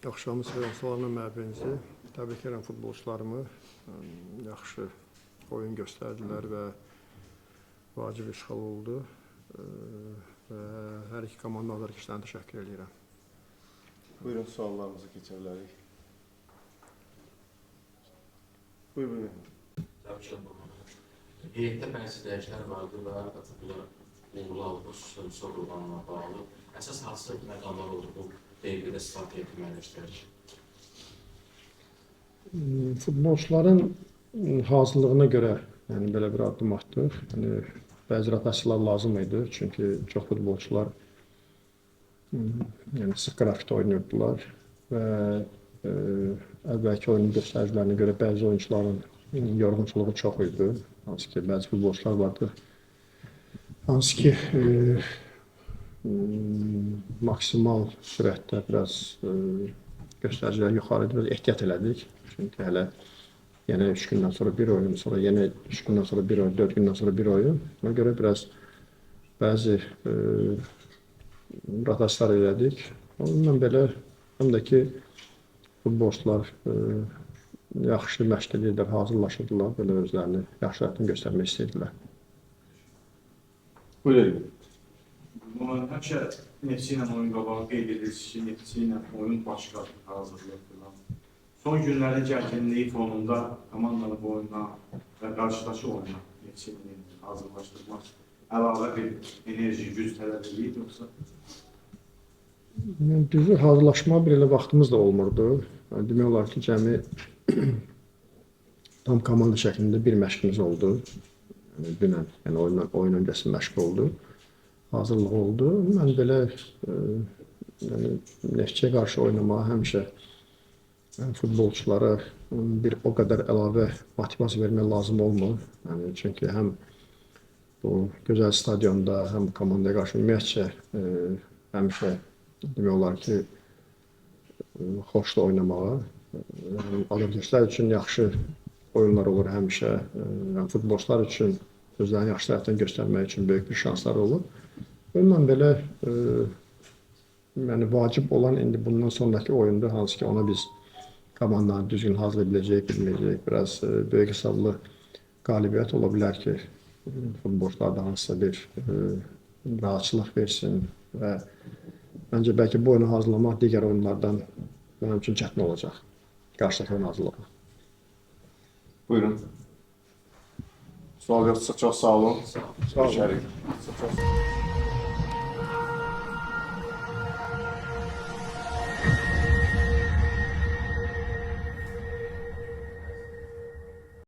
Axşamı salamlayıram hər birinizi. Təbrik edirəm futbolçularımı. Yaxşı oyun göstərdilər və vacib üç xal oldu. Və hər iki komanda azarkeşlərinə təşəkkür edirəm. Buyurun, suallarımıza keçə bilərik. Buyur, buyurun. Təbrik edirəm. Heyətdə bəzi dəyişikliklər vardı və bunlar uğurlu oldu, xüsusən Vüsal Qurbanla bağlı. Əsas hansı məqamlar oldu bu dəqiqədə strategiya müəyyənləşdirək? Futbolçuların hazırlığına görə, yəni belə bir addım atdıq. Yəni bəzi rotasiyalar lazım idi, çünki çox futbolçular yəni sıx qrafikdə oynayırdılar və əvvəlki oyunun göstəricilərinə görə bəzi oyunçuların yorğunçuluğu çox idi. Hansı ki, bəzi futbolçular vardı, hansı ki maksimal sürətdə biraz göstəricilər yuxarı idi, biraz ehtiyat elədik. Çünki hələ yenə 3 gündən sonra bir oyun, sonra yenə 3 gündən sonra bir oyun, 4 gündən sonra bir oyun. Ona görə biraz bəzi rotasiyalar elədik. Onunla belə həm də ki futbolçular yaxşı məşq edirdilər, hazırlaşırdılar, belə özlərini yaxşı tərəfdən göstərmək istəyirdilər. Buyurun. Bunun həmişə Neftçi ilə oyun qabağı qeyd edirsiniz ki, Neftçi ilə oyun başqa hazırlıq falan. Son günlərin gərginliyi fonunda komandanı bu oyuna və qarşıdakı oyuna Neftçi ilə hazırlaşdırmaq əlavə bir enerji, güc tələb edir yoxsa? Yəni, düzü hazırlaşma bir elə vaxtımız da olmurdu. Yəni, demək olar ki, cəmi tam komanda şəklində bir məşqimiz oldu. Yəni, dünən, yəni oyun öncəsi məşq oldu. Hazırlıq oldu. Mən belə yəni Neftçiyə qarşı oynamağa həmişə yəni, futbolçulara bir o qədər əlavə motivasiya vermək lazım olmur. Yəni çünki həm bu gözəl stadionda, həm komandaya qarşı ümumiyyətcə həmişə demək olar ki, xoşdur oynamağa. Yəni azarkeşlər üçün yaxşı oyunlar olur həmişə. Yəni futbolçular üçün özlərini yaxşı tərəfdən göstərmək üçün böyük bir şanslar olur. Bununla belə yəni vacib olan indi bundan sonrakı oyundur, hansı ki ona biz komandanı düzgün hazırlaya biləcəyik, bilməyəcəyik. Biraz böyük hesablı qalibiyyət ola bilər ki, futbolçularda hansısa bir rahatçılıq versin və məncə bəlkə bu oyunu hazırlamaq digər oyunlardan mənim üçün çətin olacaq. Qarşıdakı oyunu hazırlamaq. Buyurun. Sual yoxdursa çox sağ olun. Sağ olun. Sağ olun. Görüşərik. Çox sağ olun.